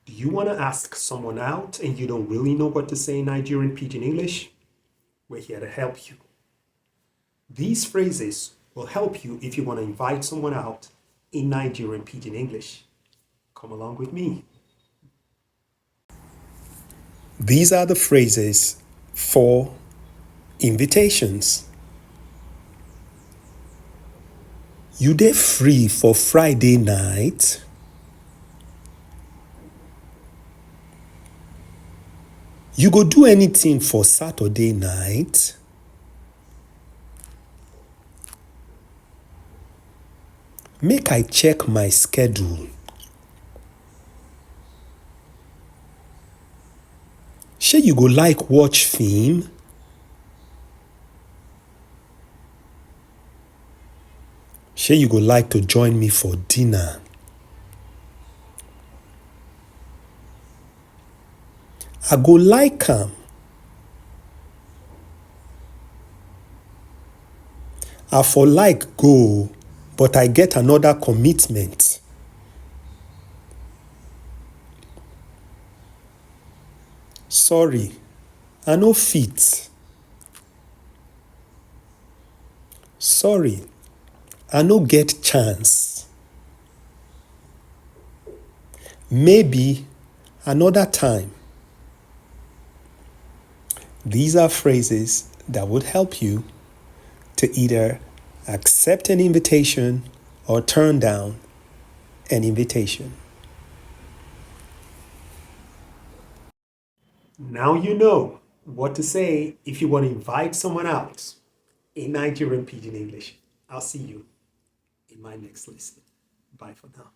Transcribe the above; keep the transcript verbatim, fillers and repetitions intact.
Do you want to ask someone out and you don't really know what to say in Nigerian Pidgin English? We're here to help you. These phrases will help you if you want to invite someone out in Nigerian Pidgin English. Come along with me. These are the phrases for invitations. You dey free for Friday night? You go do anything for Saturday night? Make I check my schedule. Shey you go like watch film? Shey you go like to join me for dinner? I go like am. I for like go, but I get another commitment. Sorry, I no fit. Sorry, I no get chance. Maybe another time. These are phrases that would help you to either accept an invitation or turn down an invitation. Now you know what to say if you want to invite someone out in Nigerian Pidgin English. I'll see you in my next lesson. Bye for now.